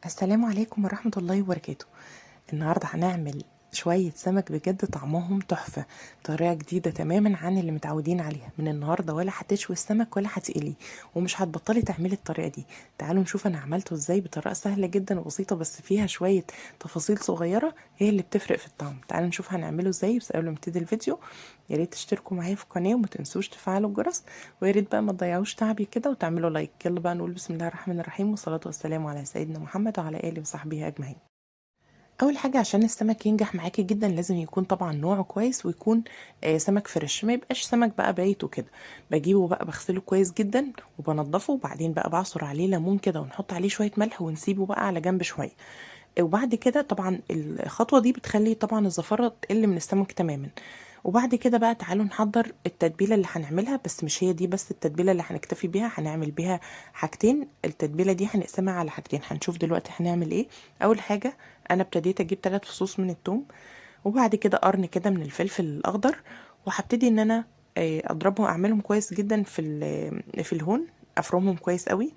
السلام عليكم ورحمة الله وبركاته. النهاردة هنعمل شوية سمك بجد طعمهم تحفة، طريقة جديدة تماما عن اللي متعودين عليها. من النهاردة ولا هتشوي السمك ولا هتقليه، ومش هتبطلي تعملي الطريقة دي. تعالوا نشوف انا عملته ازاي بطريقة سهلة جدا وبسيطة، بس فيها شوية تفاصيل صغيرة هي اللي بتفرق في الطعم. تعالوا نشوف هنعمله ازاي. بس قبل ما نبتدي الفيديو يا ريت تشتركوا معايا في القناة وما تنسوش تفعلوا الجرس، ويا ريت بقى ما تضيعوش تعبي كده وتعملوا لايك. يلا بقى نقول بسم الله الرحمن الرحيم، والصلاة والسلام على سيدنا محمد وعلى آله وصحبه أجمعين. اول حاجة عشان السمك ينجح معاكي جدا لازم يكون طبعا نوعه كويس، ويكون سمك fresh، ما يبقاش سمك بقى بايت وكده. بجيبه بقى بغسله كويس جدا وبنضفه، وبعدين بقى بعصر عليه ليمون كده ونحط عليه شوية ملح ونسيبه بقى على جنب شوية. وبعد كده طبعا الخطوة دي بتخلي طبعا الزفاره تقل من السمك تماما. وبعد كده بقى تعالوا نحضر التتبيله اللي هنعملها، بس مش هي دي بس التتبيله اللي هنكتفي بيها، هنعمل بيها حاجتين. التتبيله دي هنقسمها على حاجتين، هنشوف دلوقتي هنعمل ايه. اول حاجة انا ابتديت اجيب 3 فصوص من الثوم، وبعد كده قرن كده من الفلفل الاخضر، وهبتدي ان انا اضربهم اعملهم كويس جدا في الهون، افرمهم كويس قوي.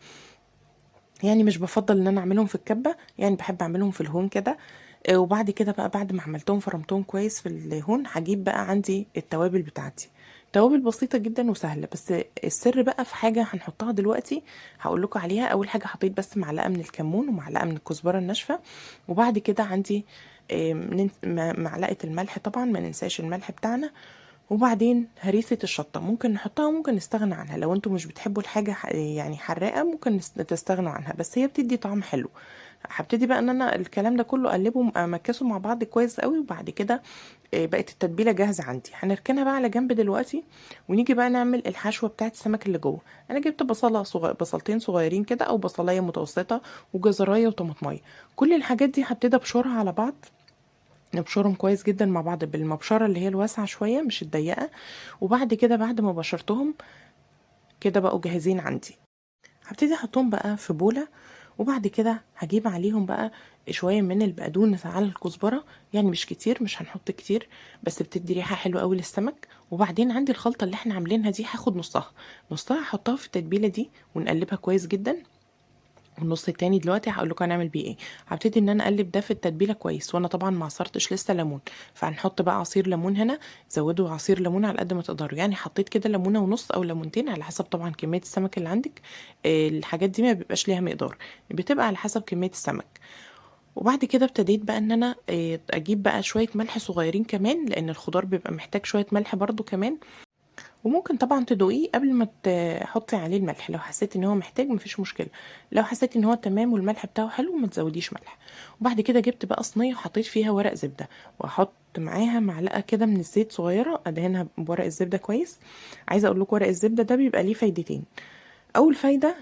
يعني مش بفضل ان انا اعملهم في الكبه، يعني بحب اعملهم في الهون كده. وبعد كده بقى بعد ما عملتهم فرمتهم كويس في الهون، هجيب بقى عندي التوابل بتاعتي. توابل بسيطة جدا وسهلة، بس السر بقى في حاجة هنحطها دلوقتي هقول لكم عليها. اول حاجة حطيت بس معلقه من الكمون ومعلقة من الكزبره الناشفه، وبعد كده عندي معلقه الملح، طبعا ما ننساش الملح بتاعنا. وبعدين هريسة الشطة ممكن نحطها وممكن نستغنى عنها، لو انتوا مش بتحبوا الحاجة يعني حراقة ممكن تستغنوا عنها، بس هي بتدي طعم حلو. هبتدي بقى ان انا الكلام ده كله اقلبه امكسه مع بعض كويس قوي. وبعد كده بقت التتبيلة جاهزة عندي، هنركنها بقى على جنب دلوقتي. ونيجي بقى نعمل الحشوة بتاعت السمك اللي جوه. انا جبت بصلتين صغيرين كده او بصلاية متوسطة، وجزراية وطماطمية. كل الحاجات دي هبتدي ابشرها على بعض، نبشرهم كويس جدا مع بعض بالمبشرة اللي هي الواسعة شوية مش الضيقة. وبعد كده بعد ما بشرتهم كده بقوا جاهزين عندي، هبتدي احطهم بقى في بولة. وبعد كده هجيب عليهم بقى شوية من البقدونس على الكزبرة، يعني مش كتير، مش هنحط كتير، بس بتدي ريحة حلوة قوي للسمك. وبعدين عندي الخلطة اللي احنا عاملينها دي هاخد نصها، نصها هحطها في التتبيلة دي ونقلبها كويس جدا. والنص التاني دلوقتي هقول لكم هنعمل بيه ايه. هبتدي ان انا اقلب ده في التتبيله كويس، وانا طبعا ما عصرتش لسه ليمون، فهنحط بقى عصير ليمون هنا. زودوا عصير ليمون على قد ما تقدروا، يعني حطيت كده ليمونه ونص او ليمونتين على حسب طبعا كمية السمك اللي عندك. الحاجات دي ما بيبقاش ليها مقدار، بتبقى على حسب كمية السمك. وبعد كده ابتديت بقى ان انا اجيب بقى شوية ملح صغيرين كمان، لان الخضار بيبقى محتاج شوية ملح برده كمان. وممكن طبعا تدوقيه قبل ما تحطي عليه الملح، لو حسيتي ان هو محتاج مفيش مشكلة، لو حسيتي ان هو تمام والملح بتاعه حلو ما تزوديش ملح. وبعد كده جبت بقى صينية وحطيت فيها ورق زبدة، واحط معاها معلقه كده من الزيت صغيرة ادهنها بورق الزبدة كويس. عايزه اقول لكم ورق الزبدة ده بيبقى ليه فايدتين. اول فايده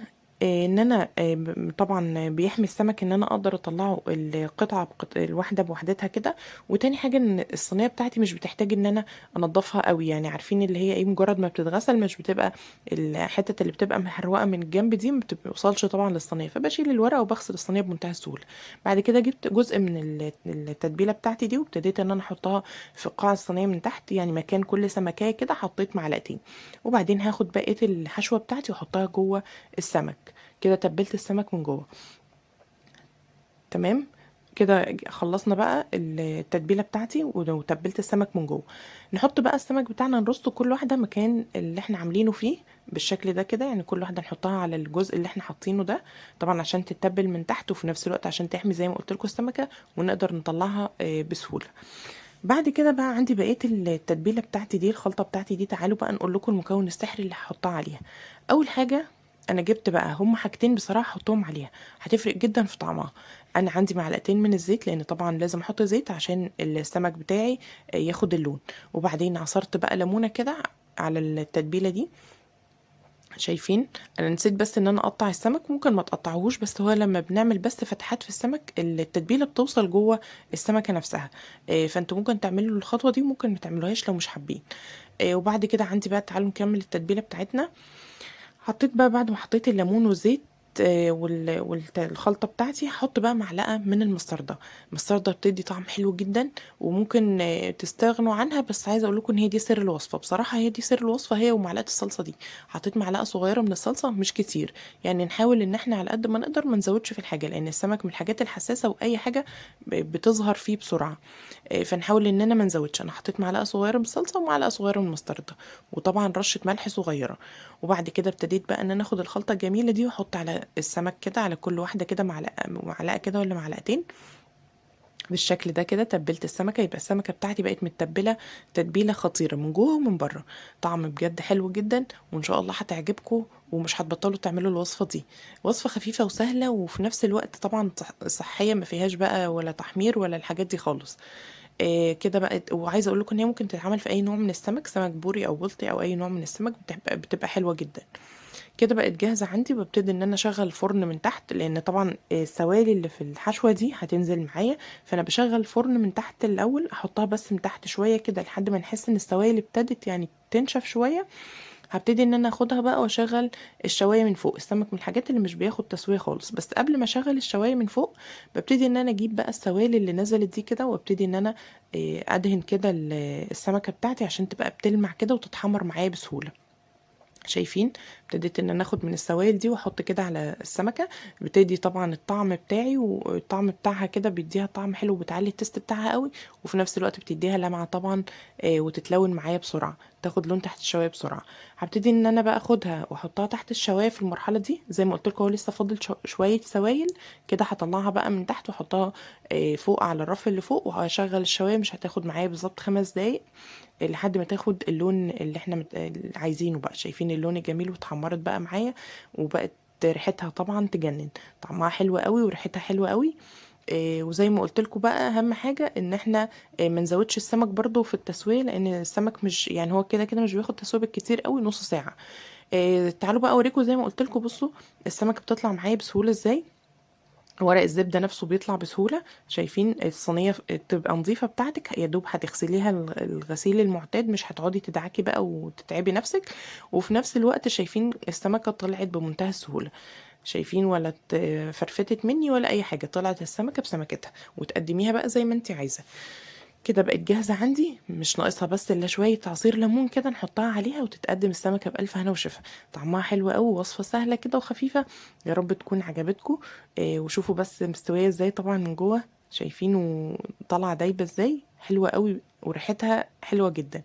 ان انا طبعا بيحمي السمك ان انا اقدر اطلعه القطعة الواحدة بوحدتها كده. وتاني حاجة ان الصينية بتاعتي مش بتحتاج ان انا انضفها قوي، يعني عارفين اللي هي ايه، مجرد ما بتتغسل مش بتبقى الحتة اللي بتبقى محروقة من الجنب دي ما بتوصلش طبعا للصينيه، فبشيل الورقة وبغسل الصينية بمنتهى السهولة. بعد كده جبت جزء من التتبيله بتاعتي دي وابتديت ان انا احطها في قاع الصينية من تحت، يعني مكان كل سمكيه كده حطيت معلقتين. وبعدين هاخد بقية الحشوه بتاعتي واحطها جوه السمك كده، تبلت السمك من جوه تمام كده. خلصنا بقى التتبيله بتاعتي وتبلت السمك من جوه. نحط بقى السمك بتاعنا نرصه كل واحدة مكان اللي احنا عاملينه فيه بالشكل ده كده، يعني كل واحدة نحطها على الجزء اللي احنا حاطينه ده، طبعا عشان تتبل من تحت وفي نفس الوقت عشان تحمي زي ما قلت لكم السمكة ونقدر نطلعها بسهولة. بعد كده بقى عندي بقية التتبيله بتاعتي دي، الخلطة بتاعتي دي. تعالوا بقى نقول لكم المكون السحري اللي هحطها عليها. اول حاجة انا جبت بقى هم حاجتين بصراحة هحطهم عليها هتفرق جدا في طعمها. انا عندي معلقتين من الزيت، لان طبعا لازم احط زيت عشان السمك بتاعي ياخد اللون. وبعدين عصرت بقى ليمونه كده على التتبيله دي. شايفين انا نسيت بس ان انا اقطع السمك، ممكن ما تقطعهوش، بس هو لما بنعمل بس فتحات في السمك التتبيله بتوصل جوه السمكة نفسها. فانتوا ممكن تعملوا الخطوة دي وممكن ما تعملوهاش لو مش حابين. وبعد كده عندي بقى تعالوا نكمل التتبيله بتاعتنا. حطيت بقى بعد ما حطيت الليمون والزيت والخلطه بتاعتي. هحط بقى معلقه من المستردة. المستردة بتدي طعم حلو جدا، وممكن تستغنوا عنها، بس عايزه اقول لكم ان هي دي سر الوصفة بصراحة، هي دي سر الوصفة، هي ومعلقة الصلصه دي. حطيت معلقه صغيرة من الصلصه، مش كتير، يعني نحاول ان احنا على قد ما نقدر ما نزودش في الحاجة، لان السمك من الحاجات الحساسة واي حاجة بتظهر فيه بسرعة، فنحاول اننا ما نزودش. انا حطيت معلقه صغيرة من الصلصه ومعلقة صغيرة من المستردة، وطبعا رشه ملح صغيرة. وبعد كده ابتديت بقى ان انا اخد الخلطة الجميلة دي واحط على السمك كده، على كل واحدة كده معلقه كده ولا معلقتين بالشكل ده كده. تبلت السمكة، يبقى السمكة بتاعتي بقت متبله تتبيله خطيرة من جوه ومن بره، طعم بجد حلو جدا، وان شاء الله هتعجبكم ومش هتبطلوا تعملوا الوصفة دي. وصفه خفيفة وسهلة، وفي نفس الوقت طبعا صحية، ما فيهاش بقى ولا تحمير ولا الحاجات دي خالص. كده بقت. وعايزه اقول لكم ان هي ممكن تتعمل في اي نوع من السمك، سمك بوري او بلطي او اي نوع من السمك، بتبقى حلوة جدا. كده بقت جاهزة عندي. ببتدي ان انا اشغل الفرن من تحت، لان طبعا السوائل اللي في الحشوه دي هتنزل معايا، فانا بشغل الفرن من تحت الاول، احطها بس من تحت شوية كده لحد ما نحس ان السوائل ابتدت يعني تنشف شوية. هبتدي ان انا اخدها بقى واشغل الشوايه من فوق. السمك من الحاجات اللي مش بياخد تسويه خالص، بس قبل ما اشغل الشوايه من فوق ببتدي ان انا اجيب بقى السوائل اللي نزلت دي كده، وابتدي ان انا ادهن كده السمكة بتاعتي عشان تبقى بتلمع كده وتتحمر معايا بسهولة. شايفين ابتديت ان انا اخد من السوائل دي واحط كده على السمكة، بتدي طبعا الطعم بتاعي والطعم بتاعها كده، بيديها طعم حلو وبتعلي ال taste بتاعها قوي، وفي نفس الوقت بتديها لمعة طبعا، وتتلون معايا بسرعة، تاخد لون تحت الشوايه بسرعة. هبتدي ان انا بقى اخدها واحطها تحت الشوايه في المرحلة دي، زي ما قلت لكم هو لسه فاضل شوية سوائل كده، هطلعها بقى من تحت واحطها فوق على الرف اللي فوق، وهشغل الشوايه. مش هتاخد معايا بالظبط 5 دقايق لحد ما تاخد اللون اللي احنا عايزينه بقى. شايفين اللون الجميل، واتحمرت بقى معايا وبقت ريحتها طبعا تجنن، طعمها حلو قوي وريحتها حلوة قوي. وزي ما قلت لكم بقى اهم حاجة ان احنا ما نزودش السمك برضو في التسوية، لان السمك مش يعني هو كده كده مش بياخد تسويه بالكتير قوي، نص ساعة. تعالوا بقى اوريكم زي ما قلت لكم. بصوا السمكة بتطلع معايا بسهولة ازاي، ورق الزبدة نفسه بيطلع بسهولة. شايفين الصينية تبقى نظيفة بتاعتك، يا دوب هتغسليها الغسيل المعتاد، مش هتقعدي تدعكي بقى وتتعبي نفسك. وفي نفس الوقت شايفين السمكة طلعت بمنتهى السهولة، شايفين ولا فرفتت مني ولا اي حاجة، طلعت السمكة بسمكتها، وتقدميها بقى زي ما انت عايزة. كده بقت جاهزة عندي، مش ناقصها بس الا شوية عصير ليمون كده نحطها عليها، وتتقدم السمكة بألف هنا وشفا. طعمها حلو قوي، وصفة سهلة كده وخفيفة، يا رب تكون عجبتكم. وشوفوا بس مستوية ازاي طبعا من جوه، شايفين وطالعة دايبة ازاي، حلوة قوي وريحتها حلوة جدا.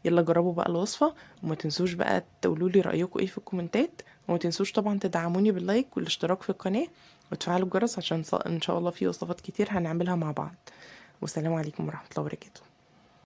يلا جربوا بقى الوصفة، وما تنسوش بقى تقولوا لي رأيكم ايه في الكومنتات، وما تنسوش طبعا تدعموني بال like والاشتراك في القناة وتفعلوا الجرس، عشان ان شاء الله في وصفات كتير هنعملها مع بعض. والسلام عليكم ورحمة الله وبركاته.